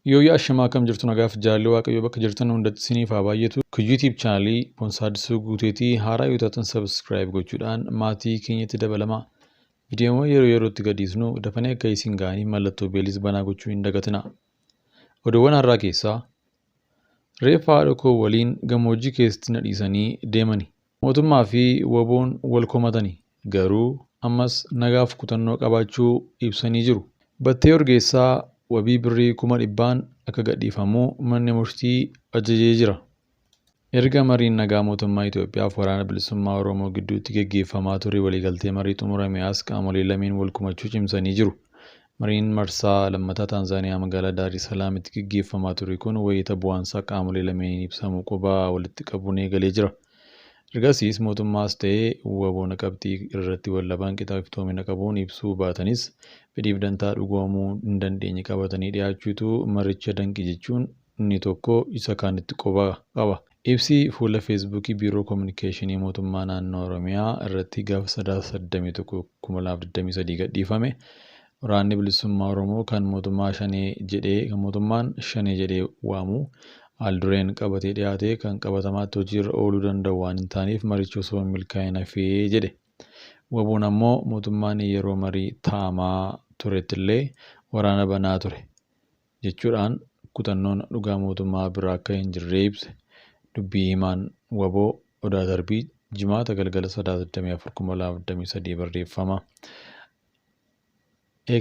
Yooyyaa ashamaa akkam jirtu nagaaf jaalalli Waaqayyoo bakka jirtan hundatti isiniif haa baay'atu. Kun YouTube chaanalii Boonsaa Addisuu Guuteetii haaraa yoo taatan subscribe gochuudhaan maatii keenyatti dabalamaa. Viidiyoowwan yeroo yerootti gadhiisnu dafanii akka isin ga'aniif mallattoo beelis banaa gochuu hin dagatinaa. Oduuwwan har'aa keessaa reeffa haadha koo waliin gammoojjii keessatti na dhiisanii deemani. Mootummaa fi WBOn wal komatani garuu ammas nagaaf kutannoo qabaachuu ibsanii jiru. Battee Urgeessaa wabii birrii 100,000n akka gadhiifamu manni murtii ajajee jira. Erga mariin nagaa mootummaa Itoophiyaa fi Waraana Bilisummaa Oromoo gidduutti geggeeffamaa ture waliigaltee marii xumurame as qaamoleen lameen wal komachuu cimsanii jiru. Mariin marsaa lammataa Taanzaaniyaa magaalaa Daar es Salaamitti geggeeffamaa ture kun wayita bu'aansaa qaamolee lameeniin ibsamu quba walitti qabuun eegalee jira. Ergasiis mootummaas ta'e WBOn qabxii irratti waldhaban qixa iftoomina qabuun ibsuu baatanis fedhiif dantaa dhugoomuu hin dandeenye qabatanii dhiyaachuutu maricha danqe jechuun inni tokko isa kaanitti quba qaba. Ibsi fuula Feesbuukii Biiroo Kominikeeshinii Mootummaa Naannoo Oromiyaa irratti gaafa Sadaasa 21, 2023 gadhiifame Waraanni Bilisummaa Oromoo kan mootummaa Shanee jedhee kan mootummaan Shanee jedhee waamu haal-dureen qabatee dhiyaate kan qabatamaatti hojiirra ooluu danda'u waan hin taaneef marichi osoo hin milkaa'in hafee jedhe. WBOn ammoo mootummaan yeroo marii taa'amaa turettillee waraana banaa ture jechuudhaan kutannoon dhugaa mootummaa bira akka hin jirre ibse. Dubbii himaan WBO Odaa Tarbii Jimaata galgala Sadaasa 24, 2023 barreeffama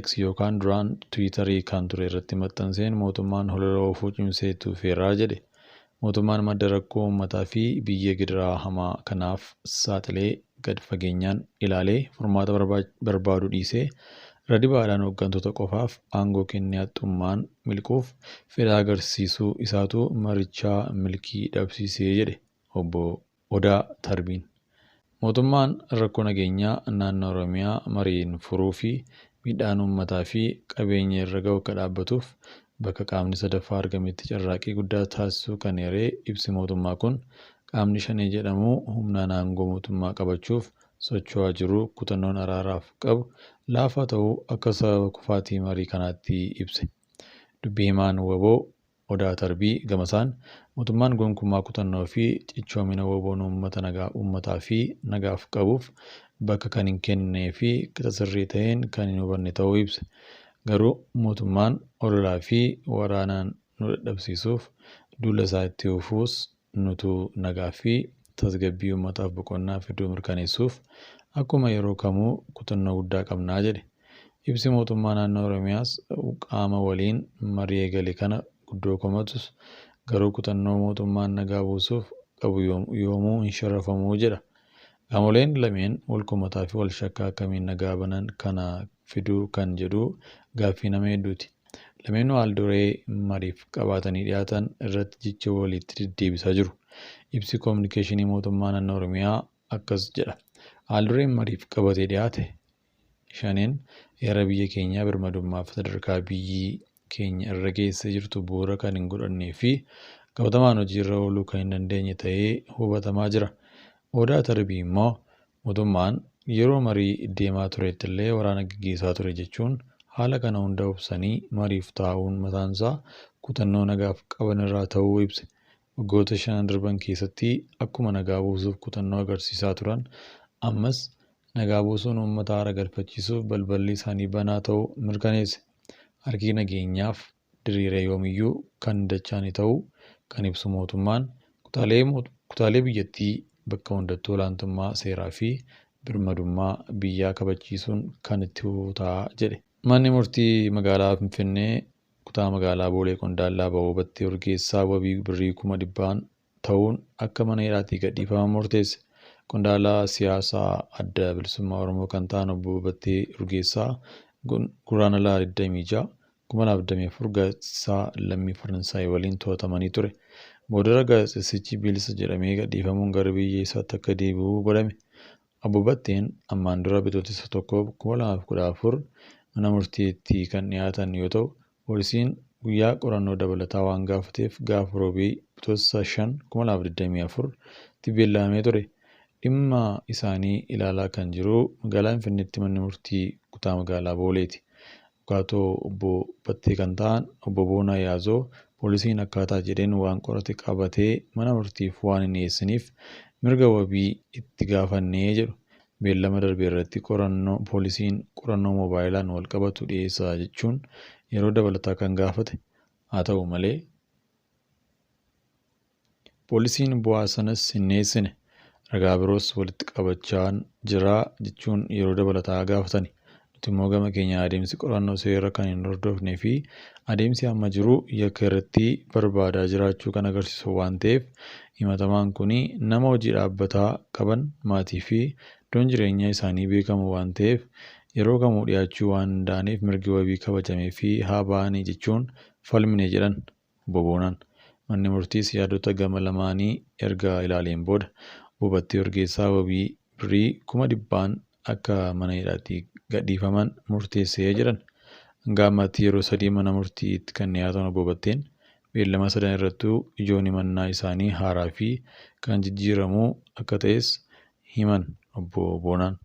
X yookaan duraan Tiwiitarii kan ture irratti maxxanseen mootummaan holola oofuu cimsee itti fufeera jedhe. Mootummaan madda rakkoo uummataa fi biyya gidiraa hamaa kanaaf saaxilee gad fageenyaan ilaalee furmaata barbaaduu dhiisee irra dibaadhaan hooggantoota qofaaf aangoo kennee haxxummaan miliquuf fedha agarsiisuu isaatu marichaa milkii dhabsiise jedhe Obbo Odaa Tarbiin. Mootummaan rakkoo nageenyaa naannoo Oromiyaa mariin furuu fi miidhaan uummataa fi qabeenya irra ga'u akka dhaabbatuuf bakka qaamni sadaffaa argametti carraaqqii guddaa taasisuu kan eere ibsi mootummaa kun, qaamni Shanee jedhamu humnaan aangoo mootummaa qabachuuf socho'aa jiru kutannoon araaraaf qabu laafaa ta'uu akka sababa kufaatii marii kanaatti ibse. Dubbi himaan wbo Odaa Tarbii gamasaan, mootummaan gonkumaa kutannoo fi cichoomina WBOn uummata nagaa uummataa fi nagaaf qabuuf bakka kan hin kenninee fi qixa sirrii ta'een kan hin hubanne ta'uu ibse. Garuu mootummaan ololaa fi waraanaan nu dadhabsiisuuf duula isaa itti fufuus nutu nagaa fi tasgabbii uummataaf boqonnaa fiduu mirkaneessuuf akkuma yeroo kamuu kutannoo guddaa qabna jedhe. Ibsi mootummaa naannoo Oromiyaas qaama waliin marii eegale kana guddoo komatus garuu kutannoo mootummaan nagaa buusuuf qabu yoomuu hin sharafamu jedha. Qaamoleen lameen wal komataa fi wal shakkaa akkamiin nagaa banan kana fiduu kan jedhu gaaffii nama hedduuti. Lameenuu haal-duree mariif qabaatanii dhiyaatan irratti jecha walitti deddeebisaa jiru. Ibsi Kominikeeshinii Mootummaa Naannoo Oromiyaa akkas jedha. Haal-dureen mariif qabatee dhiyaate Shaneen heera biyya keenyaa birmadummaa fi sadarkaa biyyi keenya irra geessee jirtu bu'uura kan hin godhannee fi qabatamaan hojiirra ooluu kan hin dandeenye ta'ee hubatamaa jira. Odaa Tarbii immoo mootummaan yeroo marii deemaa turettillee waraana gaggeessaa ture jechuun haala kana hunda obsanii mariif taa'uun mataansaa kutannoo nagaaf qabanirraa ta'uu ibse. Waggoota shanan darban keessatti akkuma nagaa buusuuf kutannoo agarsiisaa turan ammas nagaa buusuun uummata haara galfachiisuuf balballi isaanii banaa ta'uu mirkaneesse. Harki nageenyaaf diriire yoomiyyuu kan hin dachaane ta'uu kan ibsu mootummaan, kutaalee biyyattii bakka hundattuu olaantummaa seeraa fi birmadummaa biyyaa kabachiisuun kan itti fufu ta'a jedhe. Manni Murtii Magaalaa Finfinnee Kutaa Magaalaa Boolee Qondaallaa Ba'oo Battee Urgeessaa wabii birrii 100,000n ta'uun akka mana hidhaatii gadhiifaman murteesse. Qondaala siyaasaa Adda Bilisummaa Oromoo kan ta'an Obbo Battee Urgeessaa Gurraandhala 26, 2024 gaazexessaa lammii Faransaay waliin to'atamanii ture. Boodarra gaazexeessichi bilisa jedhamee gadhiifamuun gara biyya isaatti akka deebi'u godhame. Obbo Batteen ammaan dura Bitootessa 1, 2014 mana murtiitti kan dhiyaatan yoo ta'u, poolisiin guyyaa qorannoo dabalataa waan gaafateef gaafa Roobii Bitootessa 5, 2024 tti beellamamee ture. Dhimma isaanii ilaalaa kan jiru magaalaa Finfinneetti manni murtii kutaa magaalaa Booleeti. Abukaatoo obbo Battee kan ta'an obbo Boonaa Yaazoo poolisiin akkaataa jedheen waan qorate qabatee mana murtiif waan hin dhiyeessiniif mirga wabii itti gaafannee jedhu. Beellama darbe irratti qorannoo poolisiin qorannoo moobaayilaan wal qabatu dhiyeessaa jechuun yeroo dabalataa kan gaafate haa ta'u malee poolisiin bu'aa sanas hin dhiyeessine. Ragaa biroos walitti qabachaa jira jechuun yeroo dabalataa gaafatani. Nuti immoo gama keenya adeemsi qorannoo seera kan hin hordofnee fi adeemsi amma jiru yakka irratti barbaadaa jiraachuu kan agarsiisu waan ta'eef himatamaan kun nama hojii dhaabbataa qaban maatii fi iddoon jireenya isaanii beekamu waan ta'eef yeroo kamuu dhiyaachuu waan danda'aniif mirgi wabii kabajamee fi haa ba'anii jechuun falmine jedhan obbo Boonaan. Manni murtiis yaadota gama lamaanii erga ilaaleen booda obbo Battee Urgeessaa wabii birrii 100,000 akka mana hidhaatti gadhiifaman murteessee jedhan. Hanga ammaatti yeroo sadii mana murtiitti kan dhiyaatan obbo Batteen beellama sadan irrattuu ijoon himannaa isaanii haaraa fi kan jijjiiramuu akka ta'es himan obbo Boonaan.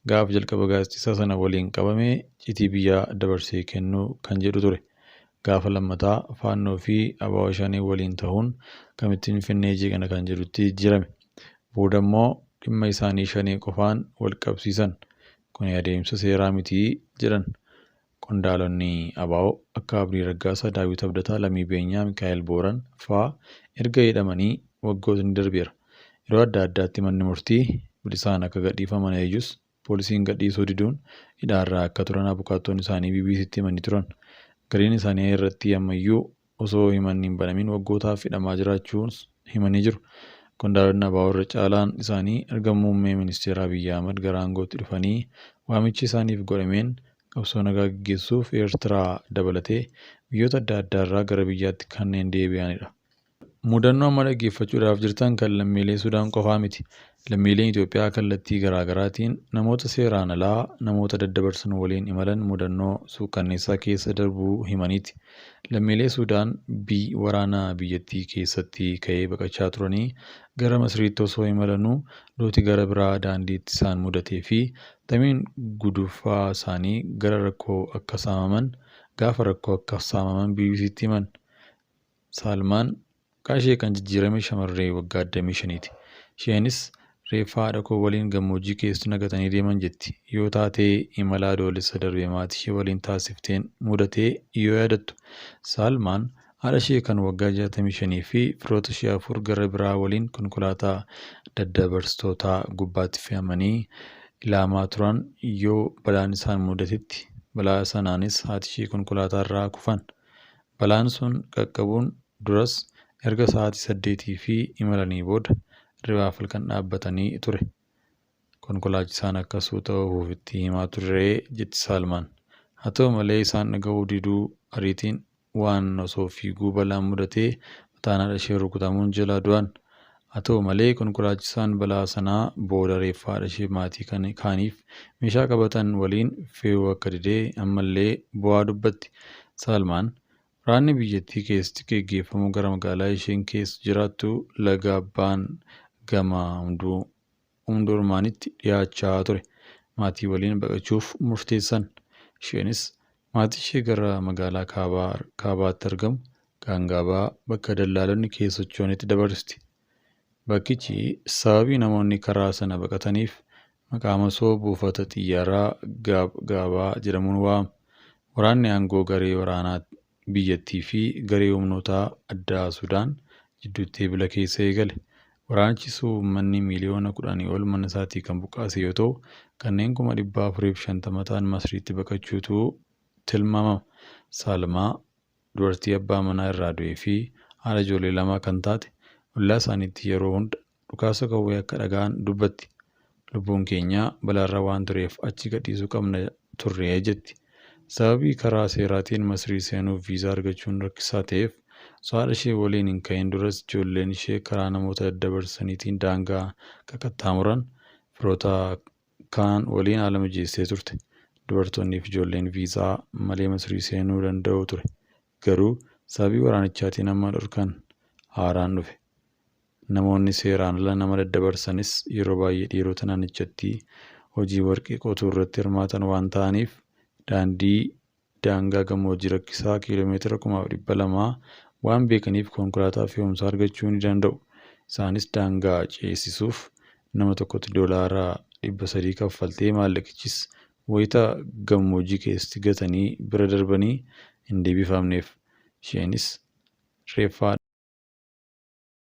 Gaafa jalqaba gaazexeessaa sana waliin qabame citii biyyaa dabarsee kennuu kan jedhu ture. Gaafa lammataa Faannoo fi ABO Shanee waliin ta'uun kamittiin Finfinnee jeeqna kan jedhutti jijjiirame. Booda immoo dhimma isaanii Shanee qofaan wal qabsiisan. Kuni adeemsa seeraa miti jedhan. Qondaalonni ABO akka Abdii Raggaasaa, Daawit Abdataa, Lammii Beenyaa, Mikaa'el Booran fa'aa erga hidhamanii waggootni darbeera. Yeroo adda addaatti manni murtii bilisaan akka gadhiifaman ajajuus poolisiin gadhiisuu diduun hidhaarraa akka turan abukaattoon isaanii BBCtti himanii turan. Gariin isaanii irratti ammayyuu osoo himanni hin banamin waggootaaf hidhamaa jiraachuus himanii jiru. Qondaalonni ABO irra caalaan isaanii erga muummee ministeera Abiyyi Ahmad gara aangootti dhufanii waamichi isaaniif godhameen qabsoo nagaa gaggeessuuf Eertiraa dabalatee biyyoota adda addaarraa gara biyyaatti kanneen deebi'anidha. Mudannoo amma dhaggeeffachuudhaaf jirtan kan lammiilee Sudaan qofaa miti. Lammiileen Itoophiyaa kallattii garaa garaatiin namoota seeraan alaa namoota daddabarsan waliin imalan mudannoo suukanneessaa keessa darbuu himaniiti. Lammiilee Sudaan waraana biyyattii keessatti ka'ee baqachaa turanii gara Masriitti osoo imalanuu duuti gara biraa daandiitti isaan mudatee fi tamiin guduunfaa isaanii gara rakkoo akka saamaman gaafa rakkoo akka saamaman BBCtti himan. Saalmaan maqaa ishee kan jijjiirame shamarree waggaa 25ti. Isheenis reeffa haadha koo waliin gammoojjii keessatti nagatanii deeman jetti. Yoo taatee imala adoolessa darbe maatii ishee waliin taasifteen mudatee yoo yaadattu. Saalmaan haadha ishee kan waggaa 65 fi firoota ishee afur gara biraa waliin konkolaataa daddabarsitootaa gubbaatti fe'amanii ilaamaa turan yoo balaan isaan mudatetti balaa sanaanis haati ishee konkolaataa irraa kufan. Balaan sun qaqqabuun duras erga sa'aatii 8 fi imalanii booda ribaaf halkan dhaabbatanii ture. Konkolaachisaan akka suuta oofuuf itti himaa turre jetti Saalmaan. Haa ta'u malee isaan dhaga'uu diduu ariitiin waan osoo fiiguu balaan mudatee mataan haadha ishee rukutamuun jalaa du'an. Haa ta'u malee konkolaachisaan balaa sanaa booda reeffa haadha ishee maatii kaaniif meeshaa qabatan waliin fe'uu akka didee ammallee bu'aa dubbatti. Saalmaan waraanni biyyattii keessatti geggeeffamu gara magaalaa isheen keessa jiraattu laga Abbaan gama Umdurmaanitti dhiyaachaa ture. Maatii waliin baqachuuf murteessan. Isheenis maatii ishee gara magaalaa kaabaatti argamu Gaangaabaa bakka dallaalonni keessa socho'anitti dabarsiti. Bakkichi sababii namoonni karaa sana baqataniif maqaa masoo buufata xiyyaaraa Gaabaa jedhamuun waamama. Waraanni aangoo garee waraanaa biyyattii fi garee humnoota addaa Sudaan jidduutti ebila keessa eegale. Waraanichis uummanni miiliyoona 10 ol mana isaatii kan buqqaase yoo ta'u, kanneen 450,000 ta'an Masriitti baqachuutu tilmaamama. Saalmaa dubartii abbaa manaa irraa du'ee fi haadha ijoollee lamaa kan taate ollaa isaaniitti yeroo hunda dhukaasa qawwee akka dhaga'an dubbatti. Lubbuun keenya balaarra waan tureef achi gadhiisuu qabna turre jetti. Sababii karaa seeraatiin Masrii seenuuf viizaa argachuun rakkisaa ta'eef osoo haadha ishee waliin hin ka'in duras ijoolleen ishee karaa namoota daddabarsaniitiin daangaa akka qaxxaamuran firoota kaan waliin haala mijeessitee turte. Dubartoonnii fi ijoolleen viizaa malee Masrii seenuu danda'u ture. Garuu sababii waraanichaatiin amma dhorkan haaraan dhufe. Namoonni seeraan ala nama daddabarsanis yeroo baay'ee dhiirota naannichatti hojii warqee qotuu irratti hirmaatan waan ta'aniif daandii Daangaa gammoojjii rakkisaa kiiloomeetira 2,200 waan beekaniif konkolaataa fe'umsaa argachuu ni danda'u. Isaanis daangaa ceesisuuf nama tokkotti doolaara 300 kaffaltee maallaqichis wayita gammoojjii keessatti gatanii bira darbanii hin deebifamneef. Isheenis reeffa